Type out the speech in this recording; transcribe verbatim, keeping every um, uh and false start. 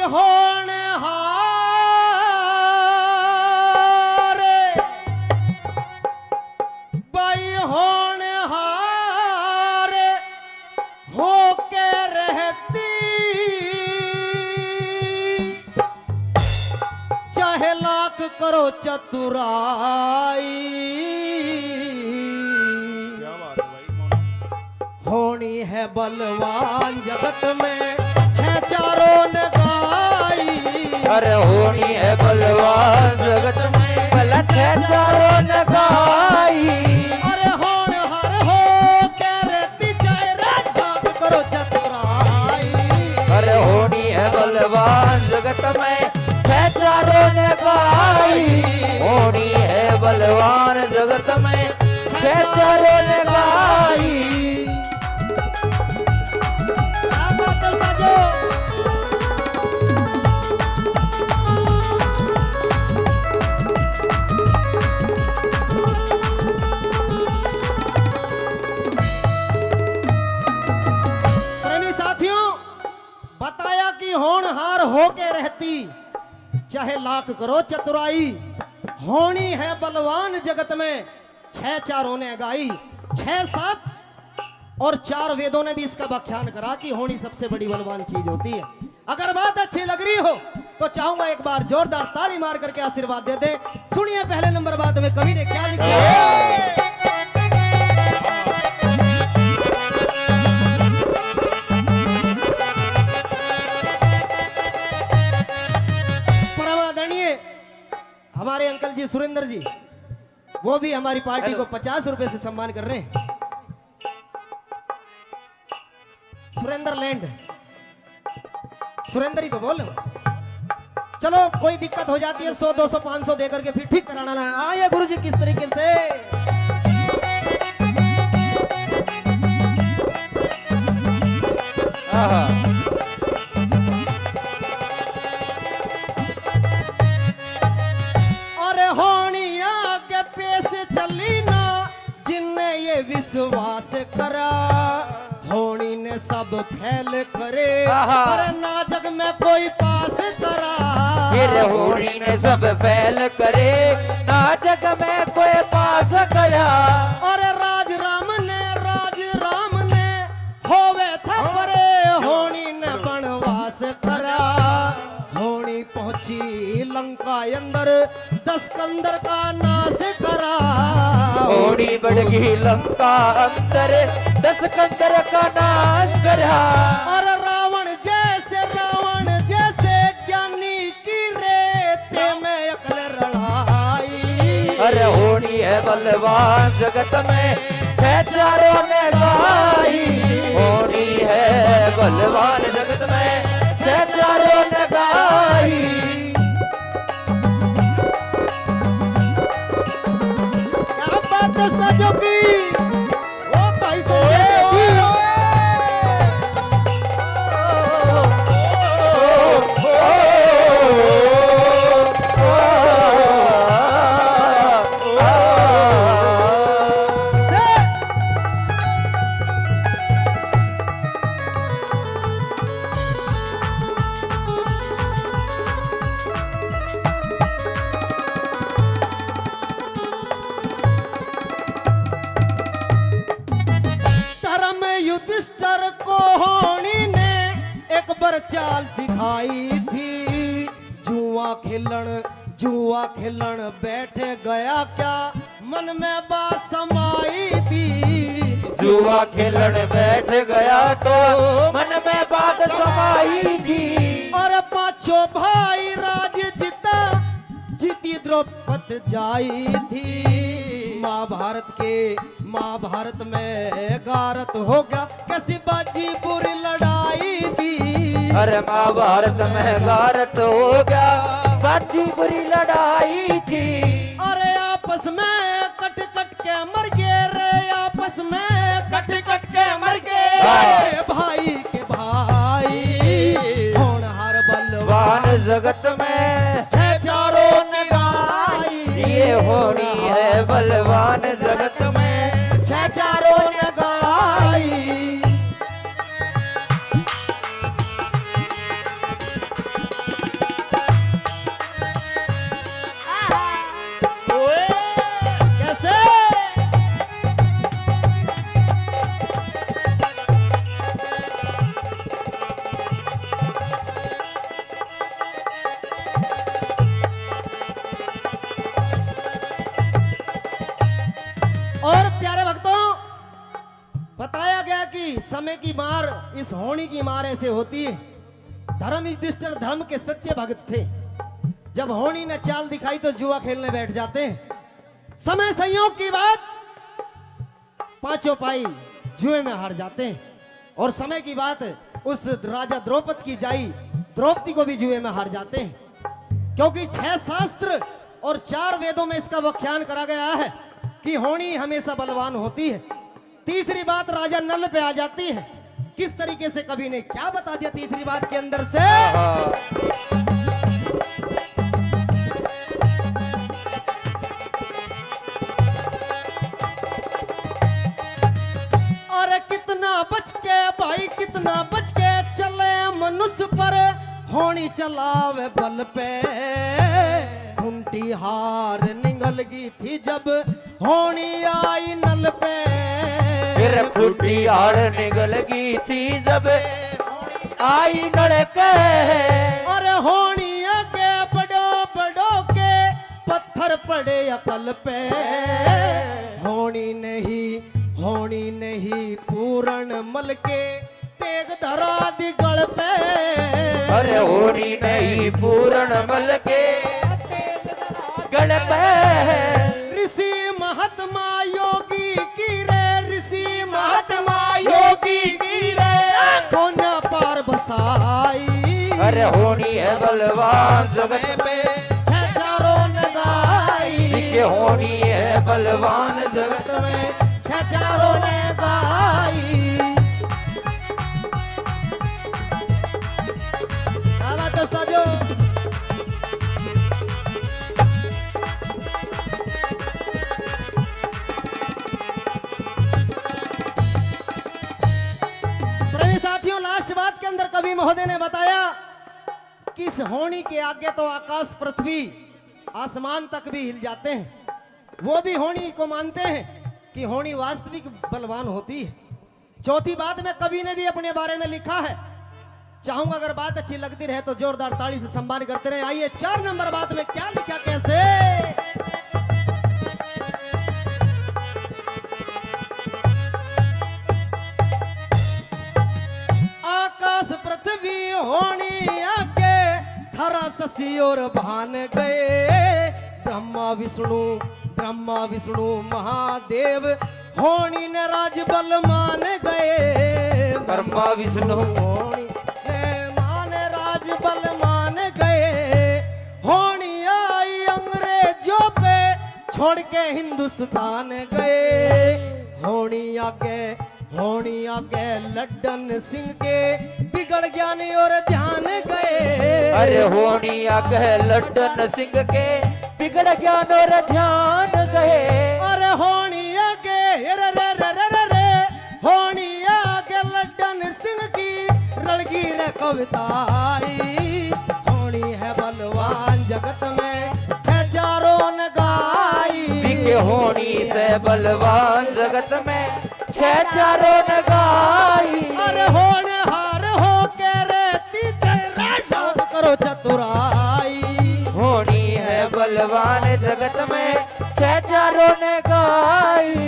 होनहार, भाई होनहार होके रहती, चाहे लाख करो चतुराई। क्या बात है भाई, होनी है बलवान जगत में छह चारों नगाई। अरे होनी है बलवान जगत में भला छह चारों नगाई। अरे होनहार हो के रहती, चाहे राज बात करो चतुराई। अरे होनी है बलवान जगत में छह चारों नगाई। होनी है बलवान जगत में छह चारों नगाई। क्या बात है साजो। प्रेमी साथियों, बताया कि होनहार होके रहती, चाहे लाख करो चतुराई, होनी है बलवान जगत में छह चारों नगाई। छह सात और चार वेदों ने भी इसका व्याख्यान करा कि होनी सबसे बड़ी बलवान चीज होती है। अगर बात अच्छी लग रही हो तो चाहूंगा एक बार जोरदार ताली मार करके आशीर्वाद दे दे। सुनिए पहले नंबर बात में कवि ने क्या लिखा है। परम आदरणीय हमारे अंकल जी सुरेंद्र जी, वो भी हमारी पार्टी को पचास रुपए से सम्मान कर रहे हैं। सुरेंद्र लैंड, सुरेंद्र ही तो बोल। चलो, कोई दिक्कत हो जाती है, सौ, दो सौ, पाँच सौ दे करके फिर ठीक कराना है। आइए गुरु जी, किस तरीके से। आहा। अरे होनी आगे पेश चली ना, जिनने ये विश्वास करा, होनी ने सब फेल करे। आहा। अरे ना जग में कोई पास करा। फिर होनी ने सब फेल करे, ना जग में कोई पास करा। अरे राज राम ने, राज राम ने होवे था परे, होनी ने बनवास करा। होनी पहुंची लंका अंदर, दस कंदर का नाश करा। होनी बढ़ गई लंका अंदर, दस कंदर का नाश करा। और रावण जैसे, रावण जैसे ज्ञानी की रेते में अकल रढ़ाई। अरे होनी है बलवान जगत में छह चारों नगाई। होनी है बलवान जगत में छह चारों नगाई। क्या बात है साजो की। ओ भाई संजय जी। धर्म युधिष्ठिर को होनी ने एक बार चाल दिखाई थी। जुआ खेलन, जुआ खेलन बैठ गया क्या, मन में बात समाई थी। जुआ खेलन बैठ गया तो मन में बात समाई थी। और पाछो भाई राज जीता, जीती द्रौपद जाई थी। महाभारत के, महाभारत में गारत हो गया, कैसी बाजी बुरी लड़ाई थी। अरे महाभारत में गारत हो गया, बाजी बुरी लड़ाई थी। अरे आपस में कट कट के मर गए रे, आपस में कट कट के मर गए। अरे भाई के भाई, होनहार बलवान जगत में छह चारों नगाई। ये होनी है बलवान जगत में छह चारों नगाई। समय की मार, इस होनी की मार ऐसे होती है। धर्म युधिष्ठिर धर्म के सच्चे भक्त थे। जब होनी ने चाल दिखाई तो जुआ खेलने बैठ जाते हैं। समय संयोग की बात, पांचों पाई जुए में हार जाते हैं। और समय की बात, उस राजा द्रौपद की जाई, द्रौपदी को भी जुए में हार जाते हैं। क्योंकि छह शास्त्र और चार वेदों में इसका व्याख्यान करा गया है कि होनी हमेशा बलवान होती है। तीसरी बात राजा नल पे आ जाती है। किस तरीके से कवि ने क्या बता दिया तीसरी बात के अंदर से? अरे कितना बच के भाई, कितना बच के चले मनुष्य पर, होनी चलावे बल पे। खूंटी हार निगल गई थी जब होनी आई नल पे। फिर खूंटी हार निगल गई थी जब आई नल के। अरे होनी आगे बड़ो बड़ो के पत्थर पड़े अकल पे। होनी नहीं, होनी नहीं पूरण मल के तेग धरा दी गल पे। अरे होनी नहीं पूरण मल के गल पे। ऋषि महात्मा योगी की रे, ऋषि महात्मा योगी की रे, आंखों ने पार बसाई। अरे होनी है बलवान जगत में है चारों नगाई। के होनी है बलवान जगत में है चारों नगाई। क्या बात है उस्ताद जी? प्रेमी साथियों, लास्ट बात के अंदर कवि महोदय ने बताया कि इस होनी के आगे तो आकाश पृथ्वी आसमान तक भी हिल जाते हैं। वो भी होनी को मानते हैं कि होनी वास्तविक बलवान होती है। चौथी बात में कवि ने भी अपने बारे में लिखा है। चाहूंगा अगर बात अच्छी लगती रहे तो जोरदार ताली से सम्मान करते रहे। आइए, चार नंबर बात में क्या लिखा, कैसे? आकाश पृथ्वी होनी आगे, थारा शशि और भान गए। ब्रह्मा विष्णु, ब्रह्मा विष्णु महादेव होनी ने राज बल मान गए। ब्रह्मा विष्णु होनी ने मान राज बल मान गए। होनी आई अंग्रेजों पे, छोड़ के हिंदुस्तान गए। होनी आगे, होनी आगे लड्डन सिंह के बिगड़ ज्ञान और ध्यान गए। अरे होनी आगे लड्डन सिंह के बिगड़ ज्ञान और ध्यान गए। अरे होनी आगे रे रे रे रे रे, होनी आगे लड्डन सिंह की रलगी रे कविता आई। होनी है बलवान जगत में छह चारों नगाई। बिके होनी से बलवान जगत में छह चारों नगाई। अरे होनहार हो के रे तीजे राजा करो चतुराई। होनी है बलवान जगत में छह चारों नगाई।